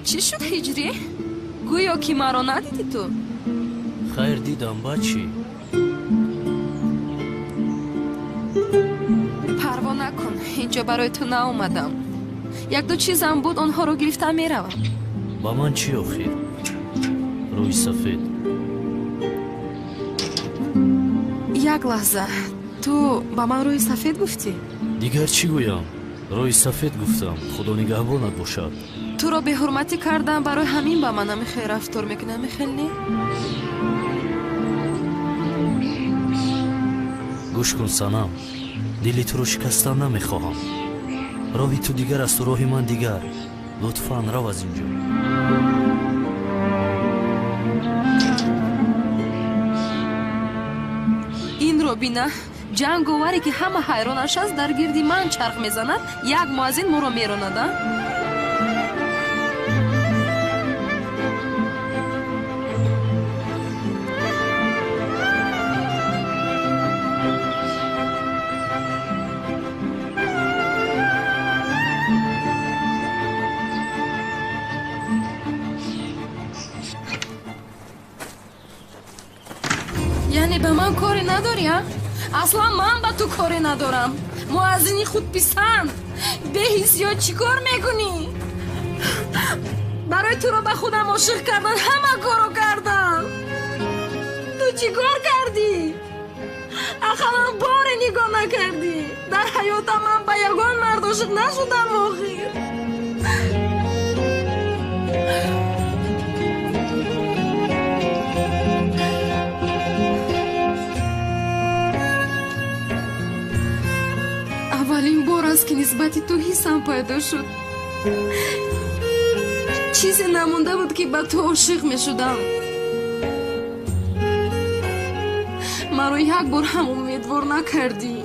Чӣ шуд ҳиҷрӣ? Гӯё ки маро надидӣ ту? Хайр дидам, баъд чӣ? Парво накун, инҷо барои ту наомадам. Як-ду чизам буд, онҳоро гирифта меравам. Ба ман чӣ охир? Рӯи сафед. Як лаҳза, ту ба ман рӯи сафед гуфтӣ? Дигар чӣ гӯям? Рӯи сафед гуфтам. Худо нигаҳбонат бошад. Туро беҳурматӣ кардам, барои ҳамин ба ман ҳамин хел рафтор мекунӣ, ҳамин хел не? Гӯш кун, Санам, дили туро шикастан намехоҳам. Роҳи ту дигар асту роҳи ман дигар. Лутфан рав аз ин ҷо. Инро бина, ҷанговаре ки ҳама ҳайронаш аст, дар гирди ман чарх мезанад, як муаззин моро меронад, а? Яъне ба ман коре надорӣ, а? Аслан ман ба ту коре надорам. Муаззини худписанд, беҳиссиёт чӣ кор мекунӣ? Барои туро ба худам ошиқ кардан ҳама корро кардам. Ту чӣ кор кардӣ? Ақаллан боре нигоҳ накардӣ. Дар ҳаётам ман ба ягон мард ошиқ нашудам охир. Аввалин бор аст ки нисбати ту ҳиссам пайдо шуд. Чизе намонда буд ки ба ту ошиқ мешудам. Маро як бор ҳам умедвор накардӣ.